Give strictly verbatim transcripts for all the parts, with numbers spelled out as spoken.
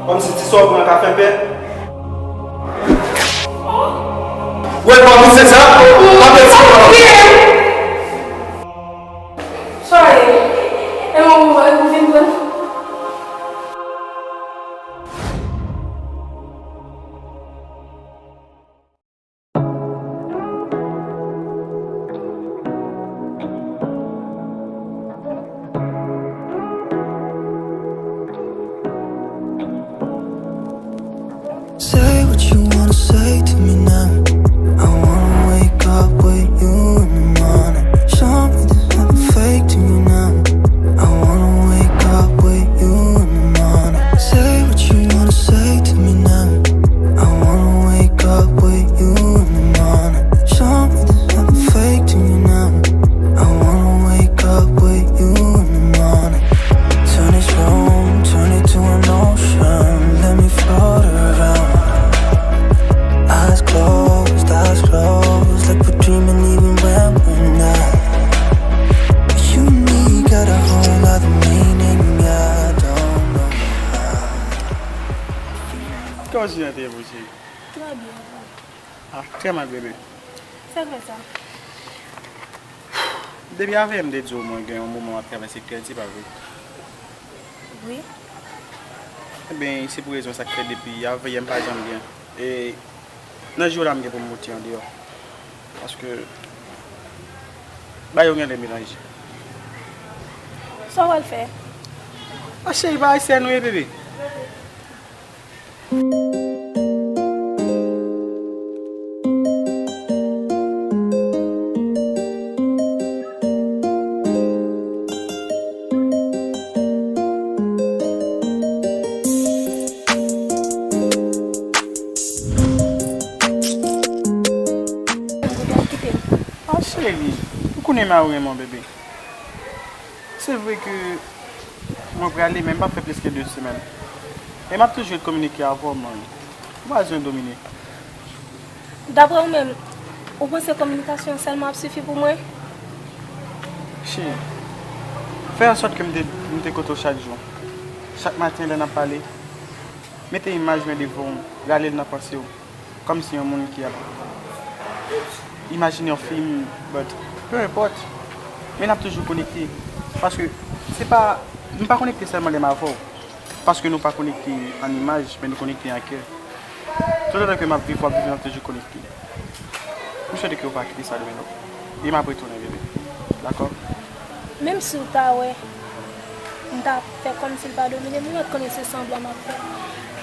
Kòmsi ti sa w pran ka fè pè. Wè, pa pouse sa. Pa pouse sa. Sa ye? E mwen ou vin pran? Say what you wanna say to me now. I wanna wake up with you in the morning. Show me there's nothing fake to you now. I wanna wake up with you in the morning. Say what you wanna say to me now. I wanna wake up with you in the morning. Show me there's nothing fake to you now. I wanna wake up with you in the morning. Turn this room, turn it to an ocean. Let me float around. Eyes closed, eyes closed, like we're dreaming even when we're not. You and me got a whole lot of meaning, I don't know how. Kòman jounen te ye pou cheri? Trè byen, e ou? Ah, trè mal, bebe. Se vre sa. Depi avè m te di w mwen gen yon moman w ap travèse kredi, pa vre? Wi. Ebyen, se pou rezon sa k fè depi avè yè m pa janm byen. E nan jou la m gen pou m moute andeyò. Paske bagay yo genlè melanje. Sa w pral fè? A cheri, pa ayisyen nou ye, bebe. Ah cheri, ou konnen mari w renmen w, bebe. Se vre ke mwen prale, men m p ap fè plis ke de semèn. E m ap toujou ret kominike avè w, man. Ou pa bezwen domine. Daprè ou menm, ou panse kominikasyon an sèlman ap sifi pou mwen? Cheri, fè ansòt ke m te, m te kote w chak jou. Chak maten lè n ap pale, mete imaj mwen devan w, rale l nan panse w. Kòmsi yon moun ki ap imajine yon fim, but peu importe. Men n ap toujou konekte. Paske se pa, nou pa konekte sèlman lè m avè w. Paske nou pa konekte an imaj, men nou konekte an kè. Toutotan ke m ap viv, w ap viv, n ap toujou konekte. M swete ke w pa kite sa domine w. E m ap retounen, bebe. Dakò? Menm si w ta wè m ta fè kòmsi l pa domine m, ou mèt konnen se sanblan m ap fè.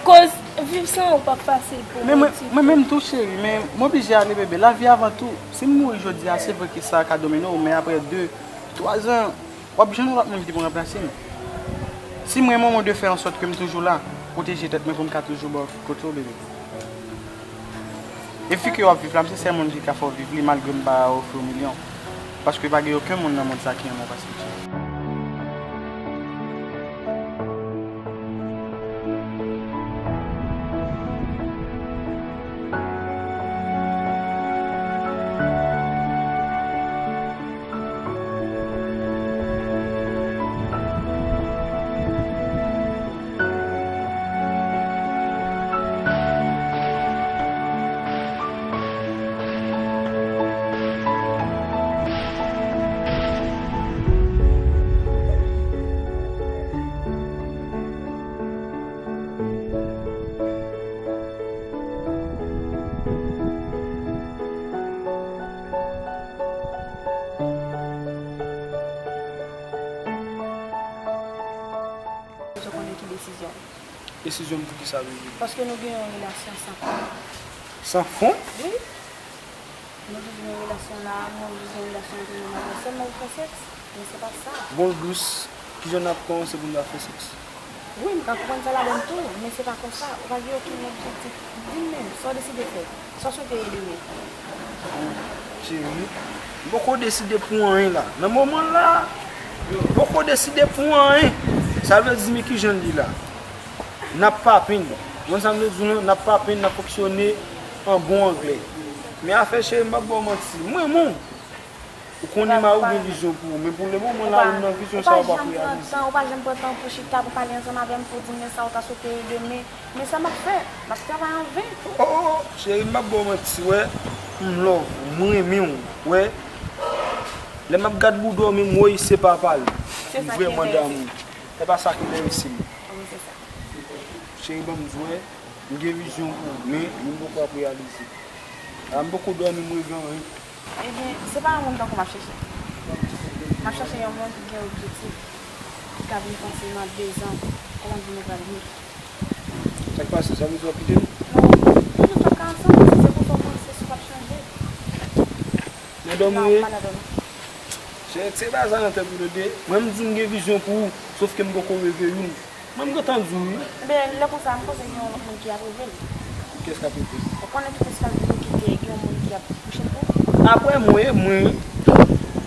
Koz viv san ou p ap fasil pou mwen ditou. Men mwen menm tou, cheri, men m oblije ale, bebe. Lavi avan tou. Si m mouri jodi a, se vre ke sa ka domine w, men apre de, twa zan, w ap jwenn yon lòt moun ki pou ranplase m. Si m renmen w, mwen dwe fè ansòt ke m toujou la, pwoteje tèt mwen pou m ka toujou bò kote w, bebe. E vi ke w ap viv la, m se sèl moun ki ka fè w viv li malgre m pa ofri w milyon. Paske pa gen okenn moun nan mond sa ki renmen w pase m, cheri. Bezwen konnen ki desizyon w. Desizyon m pou kisa, bebe? Paske nou gen yon relasyon san fon. San fon? Wi. Nou gen yon relasyon la, nou gen yon relasyon antre nou, nou sèlman pou fè sèks, men se pa sa. Bon, Dous, kijan n ap kòmanse pou n ta fè sèks? Wi, m ka konprann sa ladan l tou, men se pa konsa. Ou pa gen okenn objektif. Di m menm, sa w deside fè? Sa w swete ede mwen? Cheri, m poko deside pou anyen la. Nan moman la, m poko deside pou anyen. Sa vle di, men kijan l ye la? N ap papenn. Ou konn sa m vle di w lan? N ap papenn, n ap fonksyone an bon anglè. Men afè cheri, m p ap ba w manti. M renmen w. Ou konnen mari w gen vizyon pou ou, men pou lemoman la, ou nan vizyon sa, ou pa janm pran tan, ou pa janm pran tan pou chita, pou pale ansanm avè m, pou di m men sa ou ta swete de men, men sa m ap fè, m ap travay an ven. Oh, oh, oh, cheri, m p ap ba w manti, wè, m love ou, m renmen w, wè. Lè m ap gad bouda w, men m woy se pa pale. M vrèman damou. E pa sa ki enterese m. Cheri, ban m di w, wè, m gen vizyon pou ou, men m poko ap reyalize. A, m poko dòmi, m reve anyen. Ebyen, se pa yon moun tankou m ap chèche. M ap chèche yon moun ki gen objektif, ki ka vin panse nan de zan, kòman di nou pral viv. Sa k pase? Sa vle di w ap kite m? Non, nou menm nou p ap ka ansanm, si se konsa w panse, si w p ap chanje. Nan dòmi w ye? Non, m pa nan dòmi. Se, se pa sa nan tèt ou tande. Mwen, m di m gen vizyon pou ou, sòf ke m poko reve youn. Mwen, m gentan di w wi. Ebyen, lè konsa, m panse gen yon lòt moun ki ap reve l. Kiyès k ap reve l? Ou konnen tout espas li kite, gen yon moun ki ap kouche l tou. Apre mwen, mwen,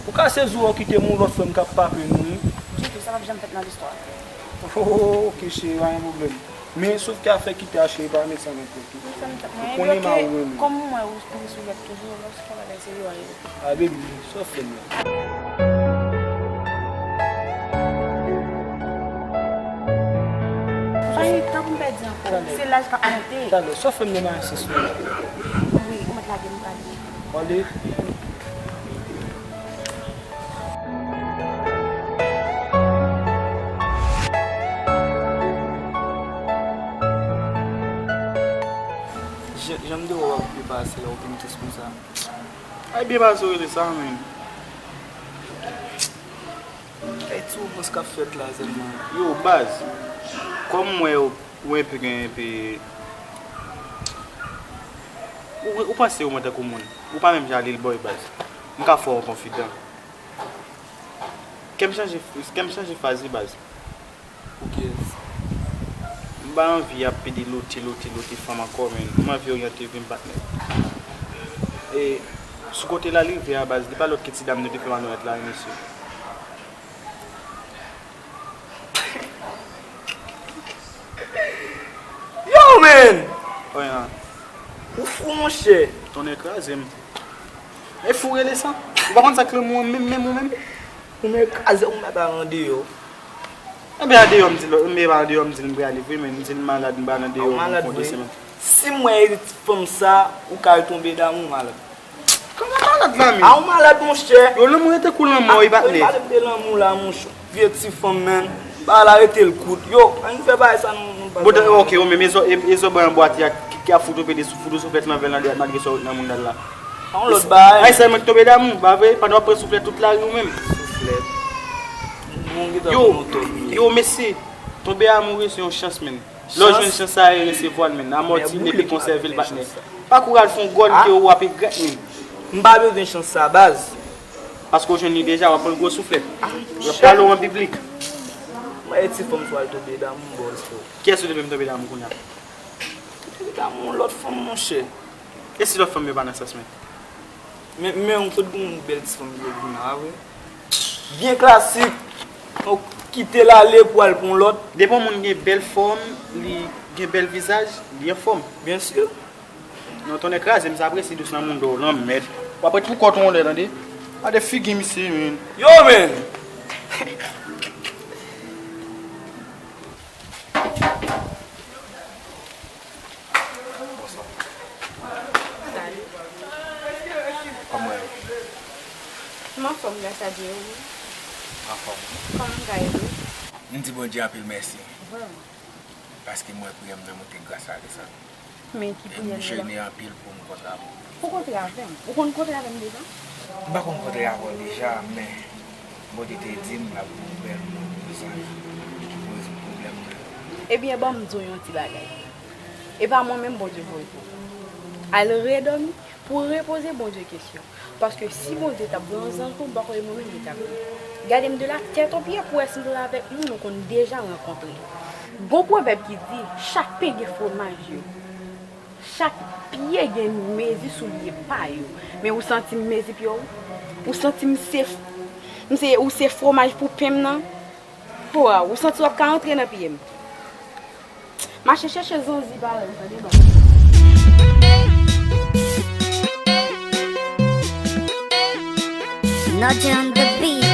ou ka sezi w kite m yon lòt frè m k ap pape nou wi. Ditou, sa p ap janm fèt nan listwa. Oh, ok, cheri, pa gen pwoblèm. Men, sòf ke afè kite a, cheri, pa met sa nan tèt ou. Ou konnen mari w renmen. Kòm mwen, ou, ou sou lèt toujou, lòske bagay serye a ye. A, baby, sa w fè m la? Pa gen tan pou m pèdi ankò. Se laj k ap monte. Talè, sa w fè m nan mache sou? Wi, ou mèt lage m prale. Prale? Jan, jan m te wè w ap byen pase la, ou vin tris konsa. Ay, byen pase w rele sa, menm. Kay ti romans k ap fèt la sèlman. Yo, baz, kòm m wè w, ou enpe gen enpe, ou, ou panse w mwen tankou moun. Ou pa menm jan Lil Boy, baz. M ka fè w yon konfidan. Kè m chanje, kè m chanje faz wi, baz. Pou kiyès? M pa anvi ap pede lote, lote, lote fanm ankò, men m anvi oryante vi m, patnè. E sou kote l al rive a, baz, li pa lòt ke ti dam nou te fè manòyèt la wi, mesye. Yo, man! Oy, an. Ou fou, monchè. Tonnè kraze m. E fou rele sa? Ou pa konn sa k lanmou an menm, menm ou menm? Ou mèt kraze, ou mèt al andeyò. Enben andeyò m di l, enben andeyò m di l m prale vre, men m di l malad, m pa nan deyò pou m fè yon de semèn. Si m wè ti fanm sa, ou ka tonbe damou malad. Kòman malad la menm? A ou malad, monchè. Yo, lanmou rete kou lanmò wi, patnè. Pale m de lanmou la, monchè. Vye ti fanm, menm. Bagay la rete l kout. Yo, ann fè bagay sa nou, nou pa. Bon, ok, yo, men e zo, e, e zo ban bwat ya ki, ki ap fout ou pede sou, fout ou souflèt nan vèl nan dwèt malgre sa w nan moun dal la. Yon lòt bagay. Ay, sèlman ki tonbe damou, pa vre? Pandan w ap pran souflèt tout lari w menm. Souflèt. Yo, yo, mesye, tonbe amoure se yon chans, menm. Lè w jwenn chans sa, resevwa l, menm. Amòti l epi konsève l, patnè. Pa kouri al fè yon gòl ke w ap regrèt, menm. M pa bezwen chans sa, baz. Paske w jwenn li deja, w ap pran gwo souflèt. W ap pale w an piblik. Mwen e ti fanm sou al tonbe damou, bòz, frè. Kiyès ou te menm tonbe damou kounye a? Tonbe damou yon lòt fanm, monchè. E si lòt fanm yo pa nan sans, menm? Men, men yon kote pou yon bèl ti fanm ki vin la, vre. Byen klasik. Donk, kite l ale pou al pou yon lòt. Depi yon moun gen bèl fòm, li gen bèl vizaj, li anfòm. Byen si. Non, tonnè kraze m, sa presi dous nan moun do, lanmèd. W ap ret pou kò w tonnè, tande. Gade figi misye, menm. Yo, menm! Bonswa. Salut. Kòman w ye? M anfòm, gras a Dye, wi. Anfòm. Kòman m ka ede w? M di Bondye anpil mèsi. Vrèman. Paske mwen priyè m nan moute gras a li sa. Men ki priyè l ye la? M jene anpil pou m kontre avè w. Pou kontre avè m? Ou konn kontre avè m deja? M pa konn kontre avè w deja, men Bondye te di m l ap ba w yon bèl moun pou sa ki pou rezoud pwoblèm nan. Ebyen, ban m di w yon ti bagay. E pa mwen menm Bondye voye pou ou. Al redòmi pou w repoze Bondye kesyon. Paske si Bondye t ap voye yon zanj pou m, m pa kwè e mwen menm li t ap ye. Gade m de la tèt o pye pou w wè si m t avèk moun ou konn deja rankontre. Gon pwovèb ki di, chak pen gen fwomaj yo. Chak pye gen mezi soulye pa yo. Men ou santi m mezi pye w? Ou santi m se, m se, ou se fwomaj pou pen m nan? Ho, a, ou santi w ap ka antre nan pye m? Mache chèche zanzi parèy ou, tande, baz. Roger on the beat.